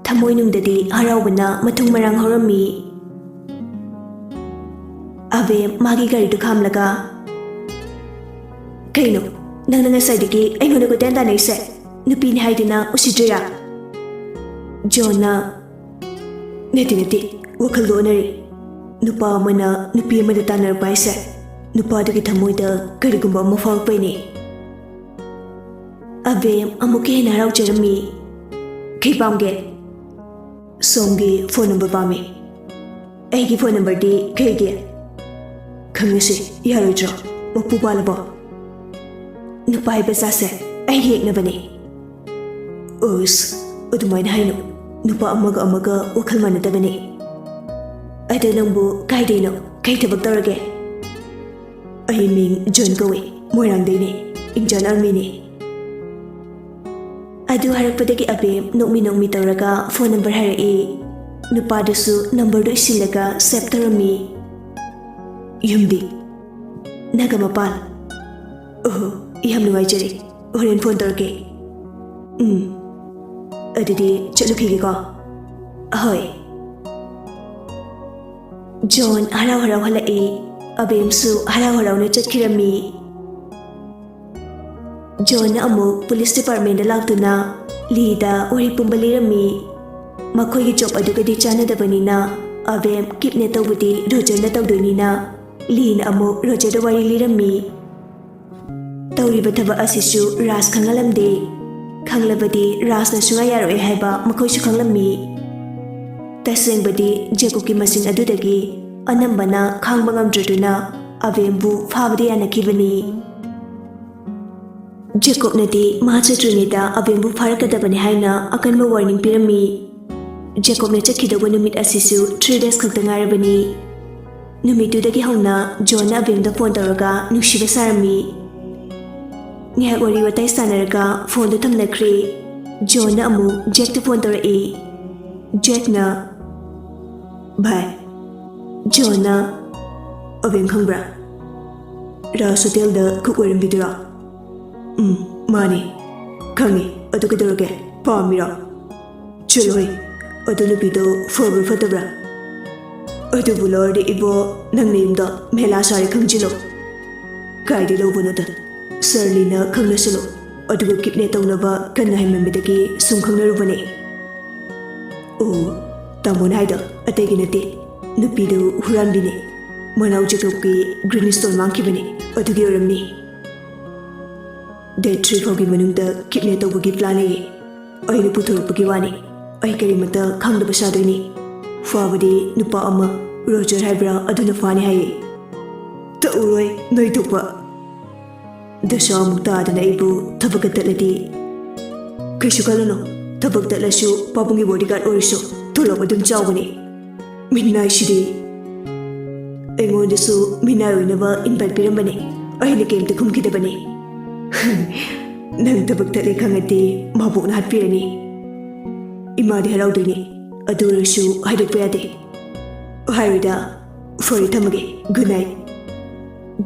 ꯊꯃꯣꯏꯅꯨꯡꯗꯗꯤ ꯍꯔꯥꯎꯕꯅ ꯃꯊꯨꯝ ꯃꯔꯥꯡ ꯍꯧꯔꯝꯃꯤ꯫ ꯑꯕꯦꯝ ꯃꯥꯒꯤ ꯒꯥꯔꯤꯗꯨ ꯈꯥꯝꯂꯒ, "ꯀꯩꯅꯣ, ꯅꯪꯅ ꯉꯁꯥꯏꯗꯒꯤ ꯑꯩꯉꯣꯟꯗ ꯀꯣꯏꯇꯥꯟ ꯇꯥꯟꯅꯩꯁꯦ? ꯅꯨꯄꯤꯅꯤ ꯍꯥꯏꯗꯨꯅ ꯎꯁꯤꯠꯇ꯭ꯔꯤꯔꯥ?" ꯖꯣꯟꯅ, "ꯅꯠꯇꯦ, ꯅꯠꯇꯦ, ꯋꯥꯈꯜꯗꯣ ꯑꯣꯟꯅꯔꯦ꯫ ꯅꯨꯄꯥ ꯑꯃꯅ ꯅꯨꯄꯤ ꯑꯃꯗ ꯇꯥꯟꯅꯔꯛꯄ ꯍꯥꯏꯁꯦ ꯅꯨꯄꯥꯗꯨꯒꯤ ꯊꯃꯣꯏꯗ ꯀꯔꯤꯒꯨꯝꯕ ꯑꯃ ꯐꯥꯎꯔꯛꯄꯩꯅꯦ꯫" ꯑꯕꯦꯝ ꯑꯃꯨꯛꯀ ꯍꯦꯟꯅ ꯍꯔꯥꯎꯖꯔꯝꯃꯤ꯫ "ꯀꯩ ꯄꯥꯝꯒꯦ?" "ꯁꯣꯝꯒꯤ ꯐꯣꯟ ꯅꯝꯕꯔ ꯄꯥꯝꯃꯤ꯫" "ꯑꯩꯒꯤ ꯐꯣꯟ ꯅꯝꯕꯔꯗꯤ ꯀꯩꯒꯤ?" "ꯈꯪꯅꯁꯤ, ꯌꯥꯔꯣꯏꯗ꯭ꯔꯣ? ꯃꯄꯨ ꯄꯥꯜꯂꯕꯣ?" "ꯅꯨꯄꯥ ꯍꯥꯏꯕ ꯖꯥꯠꯁꯦ ꯑꯩ ꯌꯦꯛꯅꯕꯅꯦ꯫" "ꯑꯁ, ꯑꯗꯨꯃꯥꯏꯅ ꯍꯥꯏꯅꯨ꯫ ꯅꯨꯄꯥ ꯑꯃꯒ ꯑꯃꯒ ꯋꯥꯈꯜ ꯃꯥꯟꯅꯗꯕꯅꯦ꯫ ꯑꯗꯣ ꯅꯪꯕꯨ ꯀꯥꯏꯗꯩꯅꯣ? ꯀꯩ ꯊꯕꯛ ꯇꯧꯔꯒꯦ?" "ꯑꯩ ꯃꯤꯡ ꯖꯣꯟ ꯀꯧꯏ, ꯃꯣꯏꯔꯥꯡꯗꯩꯅꯦ, ꯏꯟꯗꯤꯌꯥꯟ ꯑꯥꯔꯃꯤꯅꯦ꯫" ꯑꯗꯨ ꯍꯥꯏꯔꯛꯄꯗꯒꯤ ꯑꯕꯦꯝ ꯅꯣꯛꯃꯤ ꯅꯣꯛꯃꯤ ꯇꯧꯔꯒ ꯐꯣꯟ ꯅꯝꯕꯔ ꯍꯥꯏꯔꯛꯏ꯫ ꯅꯨꯄꯥꯗꯨꯁꯨ ꯅꯝꯕꯔꯗꯨ ꯏꯁꯤꯜꯂꯒ ꯁꯦꯚ ꯇꯧꯔꯝꯃꯤ꯫ "ꯌꯨꯝꯗꯤ?" "ꯅꯥꯒꯥꯃꯄꯥꯜ꯫" "ꯑꯣꯍꯣ, ꯌꯥꯝ ꯅꯨꯡꯉꯥꯏꯖꯔꯦ꯫ ꯍꯣꯔꯦꯟ ꯐꯣꯟ ꯇꯧꯔꯛꯀꯦ꯫" "ꯎꯝ, ꯑꯗꯨꯗꯤ ꯆꯠꯂꯨꯈꯤꯒꯦꯀꯣ꯫" "ꯍꯣꯏ꯫" ꯖꯣꯟ ꯍꯔꯥꯎ ꯍꯔꯥꯎ ꯍꯜꯂꯛꯏ꯫ ꯑꯕꯦꯝꯁꯨ ꯍꯔꯥꯎ ꯍꯔꯥꯎꯅ ꯆꯠꯈꯤꯔꯝꯃꯤ꯫ ꯖꯣꯟꯅ ꯑꯃꯨꯛ ꯄꯨꯂꯤꯁ ꯗꯤꯄꯥꯔꯠꯃꯦꯟꯗ ꯂꯥꯛꯇꯨꯅ ꯂꯤꯗ ꯋꯥꯔꯤ ꯄꯨꯝꯕ ꯂꯤꯔꯝꯃꯤ꯫ ꯃꯈꯣꯏꯒꯤ ꯖꯣꯕ ꯑꯗꯨꯒꯗꯤ ꯆꯥꯟꯅꯗꯕꯅꯤꯅ ꯑꯕꯦꯝ ꯀꯤꯗꯅꯦꯞ ꯇꯧꯕꯗꯤ ꯔꯣꯖꯔꯅ ꯇꯧꯗꯣꯏꯅꯤꯅ ꯂꯤꯅ ꯑꯃꯨꯛ ꯔꯣꯖꯔꯗ ꯋꯥꯔꯤ ꯂꯤꯔꯝꯃꯤ꯫ ꯇꯧꯔꯤꯕ ꯊꯕꯛ ꯑꯁꯤꯁꯨ ꯔꯥꯖ ꯈꯪꯍꯜꯂꯝꯗꯦ꯫ ꯈꯪꯂꯕꯗꯤ ꯔꯥꯖꯅ ꯁꯨꯡꯌꯥ ꯌꯥꯔꯣꯏ ꯍꯥꯏꯕ ꯃꯈꯣꯏꯁꯨ ꯈꯪꯂꯝꯃꯤ꯫ ꯇꯁꯦꯡꯕꯗꯤ ꯖꯦꯀꯣꯕꯀꯤ ꯃꯆꯤꯟ ꯑꯗꯨꯗꯒꯤ ꯑꯅꯝꯕꯅ ꯈꯥꯡꯕ ꯉꯝꯗ꯭ꯔꯗꯨꯅ ꯑꯕꯦꯝꯕꯨ ꯐꯥꯕꯗ ꯌꯥꯅꯈꯤꯕꯅꯤ꯫ ꯖꯦꯀꯣꯕꯅꯗꯤ ꯃꯥ ꯆꯠꯇ꯭ꯔꯤꯉꯩꯗ ꯑꯕꯦꯝꯕꯨ ꯐꯥꯔꯛꯀꯗꯕꯅꯤ ꯍꯥꯏꯅ ꯑꯀꯟꯕ ꯋꯥꯔꯅꯤꯡ ꯄꯤꯔꯝꯃꯤ꯫ ꯖꯦꯀꯣꯕꯅ ꯆꯠꯈꯤꯗꯧꯕ ꯅꯨꯃꯤꯠ ꯑꯁꯤꯁꯨ ꯊ꯭ꯔꯤ ꯗꯦꯖ ꯈꯛꯇ ꯉꯥꯏꯔꯕꯅꯤ꯫ ꯅꯨꯃꯤꯠꯇꯨꯗꯒꯤ ꯍꯧꯅ ꯖꯣꯟꯅ ꯑꯕꯦꯝꯗ ꯐꯣꯟ ꯇꯧꯔꯒ ꯅꯨꯡꯁꯤꯕ ꯁꯥꯔꯝꯃꯤ꯫ ꯉꯥꯏꯍꯥꯛ ꯋꯥꯔꯤ ꯋꯥꯇꯥꯏ ꯁꯥꯟꯅꯔꯒ ꯐꯣꯟꯗꯣ ꯊꯝꯅꯈ꯭ꯔꯦ꯫ ꯖꯣꯟꯅ ꯑꯃꯨꯛ ꯖꯦꯛꯇ ꯐꯣꯟ ꯇꯧꯔꯛꯏ꯫ ꯖꯦꯛꯅ, "ꯚꯥꯏ, ꯖꯣꯟꯅ ꯑꯕꯦꯝ ꯈꯪꯕ꯭ꯔꯥ? ꯔꯥꯖ ꯍꯣꯇꯦꯜꯗ ꯀꯨꯛ ꯑꯣꯏꯔꯝꯕꯤꯗꯨꯔꯥ?" "ꯎꯝ, ꯃꯥꯅꯤ꯫ ꯈꯪꯉꯤ꯫ ꯑꯗꯨ ꯀꯩꯗꯧꯔꯒꯦ? ꯄꯥꯝꯃꯤꯔꯣ?" "ꯆꯠꯂꯣꯍꯦ, ꯑꯗꯨ ꯅꯨꯄꯤꯗꯣ ꯐꯕ꯭ꯔꯥ ꯐꯠꯇꯕ꯭ꯔꯥ? ꯑꯗꯨꯕꯨ ꯂꯧꯔꯗꯤ ꯏꯕꯣ, ꯅꯪ ꯅꯌꯨꯝꯗ ꯃꯦꯂꯥ ꯁꯥꯔꯦ ꯈꯪꯖꯤꯜꯂꯣ꯫ ꯀꯥꯏꯗꯩ ꯂꯧꯕꯅꯣꯗ? ꯁꯔꯂꯤꯅ ꯈꯪꯅꯁꯅꯨ꯫ ꯑꯗꯨꯒ ꯀꯤꯗꯅꯦꯞ ꯇꯧꯅꯕ ꯀꯟꯅ ꯍꯥꯏꯃꯟꯕꯗꯒꯤ ꯁꯨꯝ ꯈꯪꯅꯔꯨꯕꯅꯦ꯫" "ꯑꯣ, ꯇꯥꯃꯣꯅ ꯍꯥꯏꯗꯣ ꯑꯇꯩꯒꯤ ꯅꯠꯇꯦ꯫ ꯅꯨꯄꯤꯗꯨ ꯍꯨꯔꯥꯟꯕꯤꯅꯦ꯫ ꯃꯅꯥꯎ ꯖꯦꯀꯣꯕꯀꯤ ꯒ꯭ꯔꯤꯟ ꯁ꯭ꯇꯣꯟ ꯃꯥꯡꯈꯤꯕꯅꯦ, ꯑꯗꯨꯒꯤ ꯑꯣꯏꯔꯝꯅꯤ꯫ ꯗꯦꯠ ꯊ꯭ꯔꯤ ꯐꯥꯎꯒꯤ ꯃꯅꯨꯡꯗ ꯀꯤꯗꯅꯦꯞ ꯇꯧꯕꯒꯤ ꯄ꯭ꯂꯥꯟ ꯂꯩꯌꯦ꯫ ꯑꯩꯅ ꯄꯨꯊꯣꯔꯛꯄꯒꯤ ꯋꯥꯅꯤ꯫ ꯑꯩ ꯀꯔꯤꯃꯇ ꯈꯪꯗꯕ ꯁꯥꯗꯣꯏꯅꯤ꯫ ꯐꯥꯕꯗꯤ ꯅꯨꯄꯥ ꯑꯃ, ꯔꯣꯖꯔ ꯍꯥꯏꯕ꯭ꯔꯥ, ꯑꯗꯨꯅ ꯐꯥꯅꯤ ꯍꯥꯏꯌꯦ꯫ ꯇꯧꯔꯣꯏ, ꯅꯣꯏ ꯊꯣꯛꯄ꯫ ꯗꯁꯥ ꯑꯃꯨꯛ ꯇꯥꯗꯅ ꯑꯩꯕꯨ ꯊꯕꯛꯀ ꯇꯠꯂꯗꯤ?" "ꯀꯩꯁꯨ ꯈꯜꯂꯨꯅꯨ, ꯊꯕꯛ ꯇꯠꯂꯁꯨ ꯄꯥꯕꯨꯡꯒꯤ ꯕꯣꯗꯤꯒꯥꯔꯗ ꯑꯣꯏꯔꯁꯨ ꯇꯣꯂꯣꯞ ꯑꯗꯨꯝ ꯆꯥꯎꯕꯅꯦ꯫ ꯃꯤꯠꯅꯥꯏꯁꯤꯗꯤ꯫ ꯑꯩꯉꯣꯟꯗꯁꯨ ꯃꯤꯅꯥꯏ ꯑꯣꯏꯅꯕ ꯏꯟꯚꯥꯏꯠ ꯄꯤꯔꯝꯕꯅꯦ, ꯑꯩꯅ ꯀꯩꯝꯇ ꯈꯨꯝꯈꯤꯗꯕꯅꯦ꯫" "ꯅꯪ ꯊꯕꯛ ꯇꯠꯂꯦ ꯈꯪꯉꯗꯤ ꯃꯕꯣꯛꯅ ꯍꯥꯠꯄꯤꯔꯅꯤ꯫ ꯏꯃꯥꯗꯤ ꯍꯔꯥꯎꯗꯣꯏꯅꯦ, ꯑꯗꯨ ꯑꯣꯏꯔꯁꯨ ꯍꯥꯏꯗꯣꯛꯄ ꯌꯥꯗꯦ꯫" "ꯍꯥꯏꯔꯣꯏꯗ꯫ ꯐꯔꯦ, ꯊꯝꯃꯒꯦ꯫ Good night."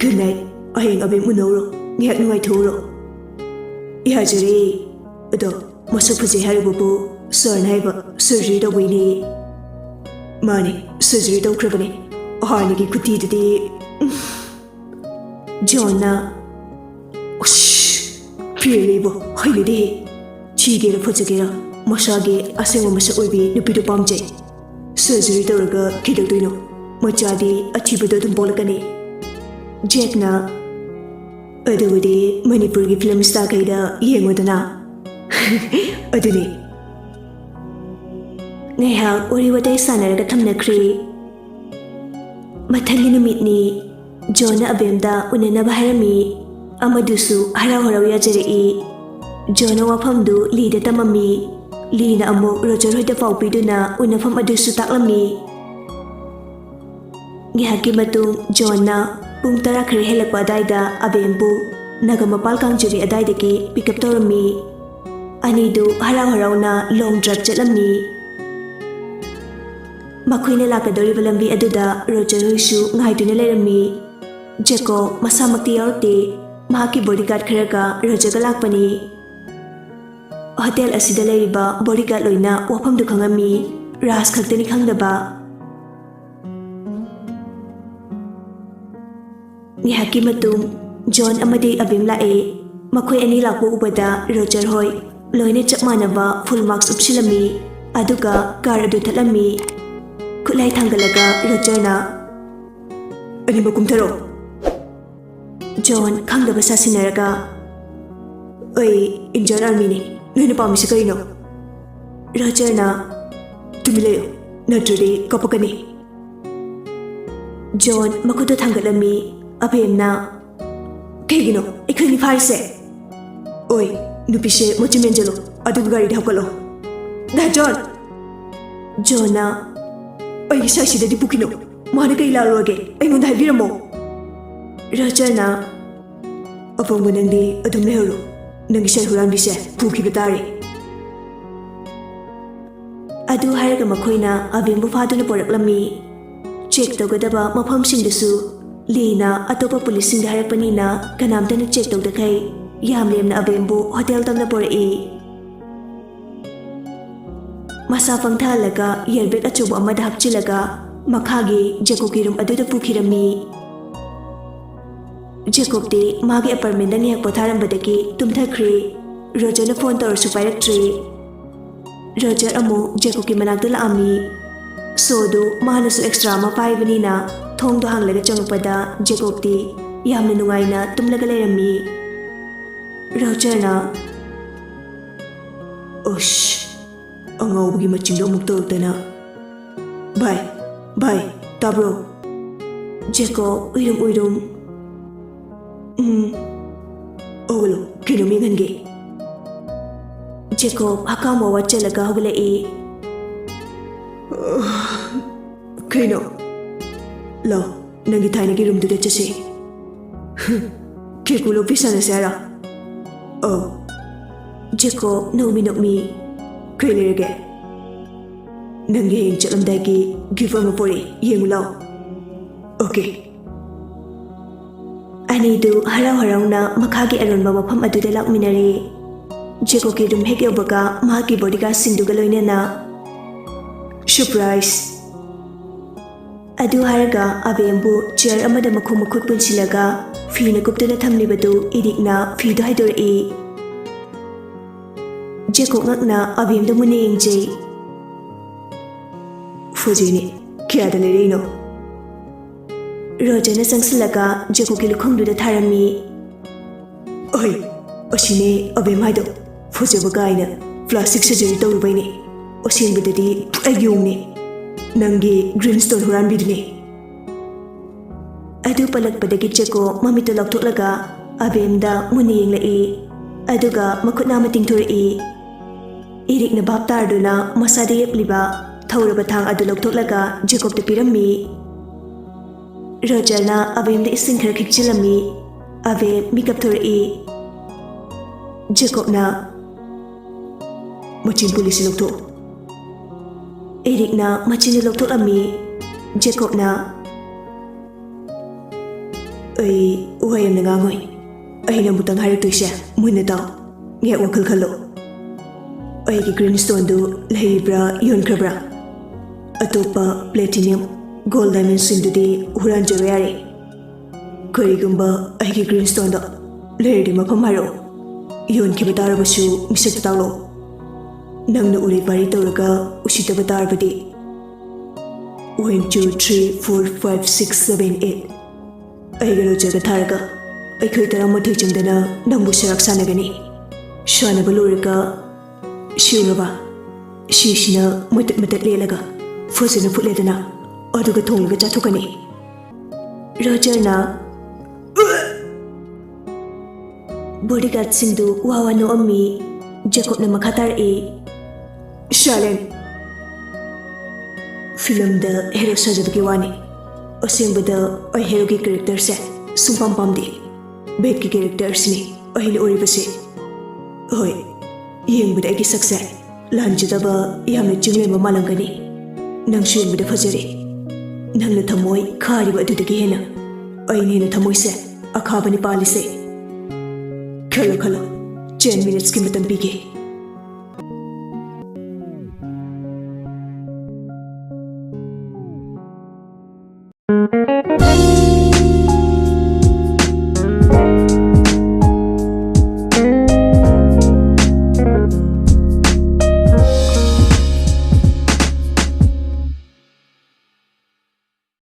"Good night. ꯍꯌꯦꯡ ꯑꯕꯦꯝ ꯎꯅꯧꯔꯣ, ꯉꯥꯏꯍꯥꯛ ꯅꯨꯡꯉꯥꯏꯊꯣꯛꯎꯔꯣ꯫" "ꯌꯥꯖꯔꯦ꯫ ꯑꯗꯣ ꯃꯁꯛ ꯐꯖꯩ ꯍꯥꯏꯔꯤꯕꯕꯨ ꯁꯥꯔꯅ ꯍꯥꯏꯕ ꯁꯔꯖꯔꯤ ꯇꯧꯕꯩꯅꯦ?" "ꯃꯥꯅꯦ, ꯁꯔꯖꯔꯤ ꯇꯧꯈ꯭ꯔꯕꯅꯦ꯫ ꯍꯥꯟꯅꯒꯤ ꯈꯨꯊꯤꯗꯨꯗꯤ꯫" ꯖꯣꯟꯅ, "ꯎꯁ, ꯄꯦꯜꯂꯦ ꯏꯕꯣ, ꯍꯩꯅꯗꯦꯍꯦ꯫ ꯊꯤꯒꯦꯔꯥ ꯐꯖꯒꯦꯔꯥ, ꯃꯁꯥꯒꯤ ꯑꯁꯦꯡꯕ ꯃꯁꯛ ꯑꯣꯏꯕꯤ ꯅꯨꯄꯤꯗꯣ ꯄꯥꯝꯖꯩ꯫ ꯁꯔꯖꯔꯤ ꯇꯧꯔꯒ ꯀꯩꯗꯧꯗꯣꯏꯅꯣ? ꯃꯆꯥꯗꯤ ꯑꯊꯤꯕꯗꯣ ꯑꯗꯨꯝ ꯄꯣꯛꯂꯛꯀꯅꯤ꯫" ꯖꯦꯛꯅ, ꯑꯗꯨꯕꯨꯗꯤ ꯃꯅꯤꯄꯨꯔꯒꯤ ꯐꯤꯂꯝ ꯁ꯭ꯇꯥꯔꯈꯩꯗ ꯌꯦꯡꯉꯨꯗꯅ꯫ ꯑꯗꯨꯅꯤ꯫ ꯉꯥꯏꯍꯥꯛ ꯋꯥꯔꯤ ꯋꯥꯇꯥꯏ ꯁꯥꯟꯅꯔꯒ ꯊꯝꯅꯈ꯭ꯔꯦ꯫ ꯃꯊꯪꯒꯤ ꯅꯨꯃꯤꯠꯅꯤ꯫ ꯖꯣꯟꯅ ꯑꯕꯦꯝꯗ ꯎꯅꯅꯕ ꯍꯥꯏꯔꯝꯃꯤ꯫ ꯑꯃꯗꯨꯁꯨ ꯍꯔꯥꯎ ꯍꯔꯥꯎ ꯌꯥꯖꯔꯛꯏ꯫ ꯖꯣꯟꯅ ꯋꯥꯐꯝꯗꯨ ꯂꯤꯗ ꯇꯝꯃꯝꯃꯤ꯫ ꯂꯤꯅ ꯑꯃꯨꯛ ꯔꯣꯖꯔ ꯍꯣꯏꯗ ꯄꯥꯎ ꯄꯤꯗꯨꯅ ꯎꯅꯐꯝ ꯑꯗꯨꯁꯨ ꯇꯥꯛꯂꯝꯃꯤ꯫ ꯉꯥꯏꯍꯥꯛꯀꯤ ꯃꯇꯨꯡ ꯖꯣꯟꯅ ꯄꯨꯡ ꯇꯔꯥ ꯈꯔ ꯍꯦꯜꯂꯛꯄ ꯑꯗꯥꯏꯗ ꯑꯕꯦꯝꯕꯨ ꯅꯥꯒꯥꯃꯄꯥꯜ ꯀꯥꯡꯖꯔꯤ ꯑꯗꯥꯏꯗꯒꯤ ꯄꯤꯛ ꯑꯞ ꯇꯧꯔꯝꯃꯤ꯫ ꯑꯅꯤꯗꯨ ꯍꯔꯥꯎ ꯍꯔꯥꯎꯅ ꯂꯣꯡ ꯗ꯭ꯔꯥꯏꯚ ꯆꯠꯂꯝꯃꯤ꯫ ꯃꯈꯣꯏꯅ ꯂꯥꯛꯀꯗꯧꯔꯤꯕ ꯂꯝꯕꯤ ꯑꯗꯨꯗ ꯔꯣꯖꯔ ꯍꯣꯏꯁꯨ ꯉꯥꯏꯗꯨꯅ ꯂꯩꯔꯝꯃꯤ꯫ ꯖꯦꯀꯣꯕ ꯃꯁꯥꯃꯛꯇꯤ ꯌꯥꯎꯔꯛꯇꯦ꯫ ꯃꯍꯥꯛꯀꯤ ꯕꯣꯗꯤꯒꯥꯔꯗ ꯈꯔꯒ ꯔꯣꯖꯔꯒ ꯂꯥꯛꯄꯅꯤ꯫ ꯍꯣꯇꯦꯜ ꯑꯁꯤꯗ ꯂꯩꯔꯤꯕ ꯕꯣꯗꯤꯒꯥꯔꯗ ꯂꯣꯏꯅ ꯋꯥꯐꯝꯗꯨ ꯈꯪꯉꯝꯃꯤ꯫ ꯔꯥꯖ ꯈꯛꯇꯅꯤ ꯈꯪꯗꯕ꯫ ꯉꯥꯏꯍꯥꯛꯀꯤ ꯃꯇꯨꯡ ꯖꯣꯟ ꯑꯃꯗꯤ ꯑꯕꯤꯝ ꯂꯥꯛꯑꯦ꯫ ꯃꯈꯣꯏ ꯑꯅꯤ ꯂꯥꯛꯄ ꯎꯕꯗ ꯔꯣꯖꯔ ꯍꯣꯏ ꯂꯣꯏꯅ ꯆꯞ ꯃꯥꯟꯅꯕ ꯐꯨꯜ ꯃꯥꯁꯛ ꯎꯞꯁꯤꯜꯂꯝꯃꯤ꯫ ꯑꯗꯨꯒ ꯀꯥꯔ ꯑꯗꯨ ꯊꯠꯂꯝꯃꯤ꯫ ꯈꯨꯠꯂꯥꯏ ꯊꯥꯡꯒꯠꯂꯒ ꯔꯣꯖꯔꯅ, "ꯑꯅꯤꯃꯛ ꯀꯨꯝꯊꯔꯣ꯫" ꯖꯣꯟ ꯈꯪꯗꯕ ꯁꯥꯁꯤꯟꯅꯔꯒ, "ꯑꯩ ꯏꯟꯗꯤꯌꯥꯟ ꯑꯥꯔꯃꯤꯅꯤ, ꯅꯣꯏꯅ ꯄꯥꯝꯃꯤꯁꯤ ꯀꯔꯤꯅꯣ?" ꯔꯣꯖꯔꯅ, "ꯇꯨꯃꯤꯟ ꯂꯩꯌꯨ, ꯅꯠꯇ꯭ꯔꯗꯤ ꯀꯞꯄꯛꯀꯅꯤ꯫" ꯖꯣꯟ ꯃꯈꯨꯠꯇ ꯊꯥꯡꯒꯠꯂꯝꯃꯤ꯫ ꯑꯕꯦꯝꯅ, "ꯀꯩꯒꯤꯅꯣ ꯑꯩꯈꯣꯏꯅꯤ ꯐꯥꯔꯤꯁꯦ?" "ꯑꯣꯏ, ꯅꯨꯄꯤꯁꯦ ꯃꯆꯤꯟ ꯃꯦꯟꯖꯜꯂꯣ, ꯑꯗꯨꯒ ꯒꯥꯔꯤꯗ ꯍꯥꯞꯀꯠꯂꯣ꯫" "ꯗꯥ ꯖꯣꯟ!" ꯖꯣꯟꯅ, "ꯑꯩꯒꯤ ꯁꯥꯏꯁꯤꯗꯗꯤ ꯄꯨꯈꯤꯅꯣ꯫ ꯃꯥꯅ ꯀꯩ ꯂꯥꯜꯂꯨꯔꯒꯦ? ꯑꯩꯉꯣꯟꯗ ꯍꯥꯏꯕꯤꯔꯝꯃꯣ꯫" ꯔꯣꯖꯔꯅ, "ꯑꯄꯪꯕ ꯅꯪꯗꯤ ꯑꯗꯨꯝ ꯂꯩꯍꯧꯔꯣ꯫ ꯅꯪꯒꯤ ꯁꯥꯏ ꯍꯨꯔꯥꯟꯕꯤꯁꯦ ꯄꯨꯈꯤꯕ ꯇꯥꯔꯦ꯫" ꯑꯗꯨ ꯍꯥꯏꯔꯒ ꯃꯈꯣꯏꯅ ꯑꯕꯤꯝꯕꯨ ꯐꯥꯗꯨꯅ ꯄꯣꯔꯛꯂꯝꯃꯤ꯫ ꯆꯦꯛ ꯇꯧꯒꯗꯕ ꯃꯐꯝꯁꯤꯡꯗꯁꯨ ꯂꯤꯅ ꯑꯇꯣꯞꯄ ꯄꯨꯂꯤꯁꯁꯤꯡꯗ ꯍꯥꯏꯔꯛꯄꯅꯤꯅ ꯀꯅꯥꯝꯇꯅ ꯆꯦꯛ ꯇꯧꯗꯈꯩ ꯌꯥꯝ ꯂꯦꯝꯅ ꯑꯕꯤꯝꯕꯨ ꯍꯣꯇꯦꯜ ꯇꯝꯅ ꯄꯣꯔꯛꯏ꯫ ꯃꯁꯥ ꯄꯪꯊꯍꯜꯂꯒ ꯏꯌꯔ ꯕꯦꯒ ꯑꯆꯧꯕ ꯑꯃꯗ ꯍꯥꯞꯆꯤꯜꯂꯒ ꯃꯈꯥꯒꯤ ꯖꯦꯀꯣꯕꯀꯤ ꯔꯨꯝ ꯑꯗꯨꯗ ꯄꯨꯈꯤꯔꯝꯃꯤ꯫ ꯖꯦꯀꯣꯕꯇꯤ ꯃꯥꯒꯤ ꯑꯦꯄꯥꯔꯠꯃꯦꯟꯗ ꯉꯥꯏꯍꯥꯛ ꯄꯣꯊꯥꯔꯝꯕꯗꯒꯤ ꯇꯨꯝꯊꯈ꯭ꯔꯦ꯫ ꯔꯣꯖꯔꯅ ꯐꯣꯟ ꯇꯧꯔꯁꯨ ꯄꯥꯏꯔꯛꯇ꯭ꯔꯦ꯫ ꯔꯣꯖꯔ ꯑꯃꯨꯛ ꯖꯦꯀꯣꯕꯀꯤ ꯃꯅꯥꯛꯇ ꯂꯥꯛꯑꯝꯃꯤ꯫ ꯁꯣꯗꯨ ꯃꯥꯅꯁꯨ ꯑꯦꯛꯁꯇ꯭ꯔꯥ ꯑꯃ ꯄꯥꯏꯕꯅꯤꯅ ꯊꯣꯡꯗꯣ ꯍꯥꯡꯂꯒ ꯆꯪꯉꯛꯄꯗ ꯖꯦꯀꯣꯕꯇꯤ ꯌꯥꯝꯅ ꯅꯨꯡꯉꯥꯏꯅ ꯇꯨꯝꯂꯒ ꯂꯩꯔꯝꯃꯤ꯫ ꯔꯣꯖꯔꯅ, "ꯑꯁ, ꯑꯉꯥꯎꯕꯒꯤ ꯃꯆꯤꯡꯗꯣ ꯑꯃꯨꯛ ꯇꯧꯔꯛꯇꯅ꯫ ꯚꯥꯏ, ꯚꯥꯏ, ꯇꯥꯕ꯭ꯔꯣ?" ꯖꯦꯀꯣꯕ ꯎꯏꯔꯨꯝ ꯎꯏꯔꯨꯝ, "ꯎꯝ, ꯍꯧꯒꯠꯂꯣ, ꯀꯩꯅꯣꯝ ꯌꯦꯡꯍꯟꯒꯦ꯫" ꯖꯦꯀꯣꯕ ꯍꯀꯥꯝ ꯋꯥꯋꯥ ꯆꯜꯂꯒ ꯍꯧꯒꯠꯂꯛꯏ꯫ "ꯀꯩꯅꯣ? ꯂꯥꯎ, ꯅꯪꯒꯤ ꯊꯥꯏꯅꯒꯤ ꯔꯨꯝꯗꯨꯗ ꯆꯠꯁꯦ꯫" "ꯀꯦꯀꯨ ꯂꯣꯄꯤ ꯁꯥꯟꯅꯁꯦ ꯍꯥꯏꯔꯣ?" "ꯑꯧ꯫" ꯖꯦꯀꯣꯕ ꯅꯣꯛꯃꯤ ꯅꯣꯛꯃꯤ, "ꯀꯩ ꯂꯩꯔꯒꯦ?" "ꯅꯪꯒꯤ ꯍꯌꯦꯡ ꯆꯠꯂꯝꯗꯥꯏꯒꯤ ꯒꯤꯐ ꯑꯃ ꯄꯣꯔꯛꯏ, ꯌꯦꯡꯉꯨ ꯂꯥꯎ꯫" "ꯑꯣꯀꯦ꯫" ꯑꯅꯤꯗꯨ ꯍꯔꯥꯎ ꯍꯔꯥꯎꯅ ꯃꯈꯥꯒꯤ ꯑꯔꯣꯟꯕ ꯃꯐꯝ ꯑꯗꯨꯗ ꯂꯥꯛꯃꯤꯟꯅꯔꯦ꯫ ꯖꯦꯀꯣꯕꯀꯤ ꯔꯨꯝ ꯍꯦꯛ ꯌꯧꯕꯒ ꯃꯍꯥꯛꯀꯤ ꯕꯣꯗꯤꯒꯥꯔꯗꯁꯤꯡꯗꯨꯒ ꯂꯣꯏꯅꯅ, "ꯁꯔꯄ꯭ꯔꯥꯏꯖ!" ꯑꯗꯨ ꯍꯥꯏꯔꯒ ꯑꯕꯦꯝꯕꯨ ꯆꯤꯌꯔ ꯑꯃꯗ ꯃꯈꯣꯡ ꯃꯈꯨꯠ ꯄꯨꯟꯁꯤꯜꯂꯒ ꯐꯤꯅ ꯀꯨꯞꯇꯨꯅ ꯊꯝꯂꯤꯕꯗꯨ ꯏꯔꯤꯛꯅ ꯐꯤꯗꯨ ꯍꯥꯏꯗꯣꯔꯛꯏ꯫ ꯖꯦꯀꯣꯕ ꯉꯛꯅ ꯑꯕꯦꯝꯗ ꯃꯨꯟꯅ ꯌꯦꯡꯖꯩ꯫ "ꯐꯖꯩꯅꯦ, ꯀꯌꯥꯗ ꯂꯩꯔꯛꯏꯅꯣ?" ꯔꯣꯖꯔꯅ ꯆꯪꯁꯤꯜꯂꯒ ꯖꯦꯀꯣꯕꯀꯤ ꯂꯨꯈꯣꯡꯗꯨꯗ ꯊꯥꯔꯝꯃꯤ꯫ "ꯑꯍꯩ, ꯑꯁꯤꯅꯦ ꯑꯕꯦꯝ ꯍꯥꯏꯗꯣ꯫ ꯐꯖꯕ ꯀꯥꯏꯅ ꯄ꯭ꯂꯥꯁꯇꯤꯛ ꯁꯔꯖꯔꯤ ꯇꯧꯔꯨꯕꯩꯅꯦ꯫ ꯑꯁꯦꯡꯕꯗꯗꯤ ꯄꯨꯔꯥ ꯌꯣꯡꯅꯦ꯫ ꯅꯪꯒꯤ ꯒ꯭ꯔꯤꯟ ꯁ꯭ꯇꯣꯟ ꯍꯨꯔꯥꯟꯕꯤꯗꯨꯅꯦ꯫" ꯑꯗꯨ ꯄꯜꯂꯛꯄꯗꯒꯤ ꯖꯦꯀꯣꯕ ꯃꯃꯤꯠꯇꯨ ꯂꯥꯎꯊꯣꯛꯂꯒ ꯑꯕꯦꯝꯗ ꯃꯨꯟꯅ ꯌꯦꯡꯂꯛꯏ꯫ ꯑꯗꯨꯒ ꯃꯈꯨꯠ ꯅꯥꯝꯃ ꯇꯤꯡꯊꯣꯔꯛꯏ꯫ ꯏꯔꯤꯛꯅ ꯚꯥꯞ ꯇꯥꯔꯗꯨꯅ ꯃꯁꯥꯗ ꯌꯦꯞꯂꯤꯕ ꯊꯧꯔꯕ ꯊꯥꯡ ꯑꯗꯨ ꯂꯧꯊꯣꯛꯂꯒ ꯖꯦꯀꯣꯕꯇ ꯄꯤꯔꯝꯃꯤ꯫ ꯔꯣꯖꯔꯅ ꯑꯕꯦꯝꯗ ꯏꯁꯤꯡ ꯈꯔ ꯈꯤꯛꯆꯤꯜꯂꯝꯃꯤ꯫ ꯑꯕꯦꯝ ꯃꯤꯀꯞ ꯊꯣꯔꯛꯏ꯫ ꯖꯦꯀꯣꯕꯅ, "ꯃꯆꯤꯟ ꯄꯨꯂꯤꯁꯁꯤ ꯂꯧꯊꯣꯛ꯫" ꯏꯔꯤꯛꯅ ꯃꯆꯤꯟꯗꯨ ꯂꯧꯊꯣꯛꯂꯝꯃꯤ꯫ ꯖꯦꯀꯣꯕꯅ, "ꯑꯩ ꯋꯥ ꯌꯥꯝꯅ ꯉꯥꯡꯉꯣꯏ꯫ ꯑꯩꯅ ꯑꯃꯨꯛꯇꯪ ꯍꯥꯏꯔꯛꯇꯣꯏꯁꯦ ꯃꯨꯟꯅ ꯇꯥꯎ꯫ ꯉꯥꯏꯍꯥꯛ ꯋꯥꯈꯜ ꯈꯜꯂꯣ꯫ ꯑꯩꯒꯤ ꯒ꯭ꯔꯤꯟ ꯁ꯭ꯇꯣꯟꯗꯨ ꯂꯩꯔꯤꯕ꯭ꯔꯥ, ꯌꯣꯟꯈ꯭ꯔꯕ꯭ꯔꯥ? ꯑꯇꯣꯞꯄ ꯄ꯭ꯂꯦꯇꯤꯅꯤꯌꯝ, ꯒꯣꯜ, ꯗꯥꯏꯃꯟꯁꯤꯡꯗꯨꯗꯤ ꯍꯨꯔꯥꯟꯖꯔꯣ ꯌꯥꯔꯦ꯫ ꯀꯔꯤꯒꯨꯝꯕ ꯑꯩꯒꯤ ꯒ꯭ꯔꯤꯟ ꯁ꯭ꯇꯣꯟꯗꯣ ꯂꯩꯔꯗꯤ ꯃꯐꯝ ꯍꯥꯏꯔꯛꯑꯣ꯫ ꯌꯣꯟꯈꯤꯕ ꯇꯥꯔꯕꯁꯨ ꯃꯤꯁꯛꯇ ꯇꯥꯛꯂꯛꯑꯣ꯫ ꯅꯪꯅ ꯎꯔꯩ ꯄꯥꯔꯩ ꯇꯧꯔꯒ ꯎꯁꯤꯠꯇꯕ ꯇꯥꯔꯕꯗꯤ꯫ One, two, three, four, five, six, seven, eight꯫ ꯑꯩꯒ ꯔꯣꯖꯔꯒ ꯊꯥꯔꯒ ꯑꯩꯈꯣꯏ ꯇꯔꯥꯃꯥꯊꯣꯏ ꯆꯪꯗꯅ ꯅꯪꯕꯨ ꯁꯔꯥꯛ ꯁꯥꯟꯅꯒꯅꯤ꯫ ꯁꯥꯟꯅꯕ ꯂꯣꯏꯔꯒ ꯁꯤꯔꯕ ꯁꯤꯁꯤꯅ ꯃꯇꯠ ꯃꯇꯠ ꯂꯦꯜꯂꯒ ꯐꯖꯅ ꯐꯨꯠꯂꯦꯗꯅ, ꯑꯗꯨꯒ ꯊꯣꯡꯂꯒ ꯆꯥꯊꯣꯛꯀꯅꯤ꯫ ꯔꯣꯖꯔꯅ ꯕꯣꯗꯤꯒꯥꯔꯗꯁꯤꯡꯗꯨ ꯋꯥ ꯋꯥ ꯅꯣꯛꯑꯝꯃꯤ꯫ ꯖꯦꯀꯣꯕꯅ ꯃꯈꯥ ꯇꯥꯔꯛꯏ, ꯁꯥꯏꯂꯦꯟ꯫ ꯐꯤꯂꯝꯗ ꯍꯦꯔꯣ ꯁꯥꯖꯕꯒꯤ ꯋꯥꯅꯤ꯫ ꯑꯁꯦꯡꯕꯗ ꯑꯩ ꯍꯦꯔꯣꯒꯤ ꯀꯦꯔꯦꯛꯇꯔꯁꯦ ꯁꯨꯡꯄꯥꯝ ꯄꯥꯝꯗꯦ꯫ ꯕꯦꯠꯀꯤ ꯀꯦꯔꯦꯛꯇꯔꯁꯤꯅꯤ ꯑꯩꯅ ꯑꯣꯏꯔꯤꯕꯁꯦ꯫ ꯍꯣꯏ, ꯌꯦꯡꯕꯗ ꯑꯩꯒꯤ ꯁꯛꯁꯦ ꯂꯥꯟꯖꯗꯕ, ꯌꯥꯝꯅ ꯆꯤꯡꯂꯦꯝꯕ ꯃꯥꯜꯂꯝꯒꯅꯤ꯫ ꯅꯪꯁꯨ ꯌꯦꯡꯕꯗ ꯐꯖꯔꯦ꯫ ꯅꯪꯅ ꯊꯃꯣꯏ ꯈꯥꯔꯤꯕ ꯑꯗꯨꯗꯒꯤ ꯍꯦꯟꯅ ꯑꯩꯅ ꯍꯦꯟꯅ ꯊꯃꯣꯏꯁꯦ ꯑꯈꯥꯕꯅꯤ ꯄꯥꯜꯂꯤꯁꯦ꯫ ꯈꯜꯂꯣ ꯈꯜꯂꯣ, ꯇꯦꯟ ꯃꯤꯅꯤꯠꯁꯀꯤ ꯃꯇꯝ ꯄꯤꯒꯦ꯫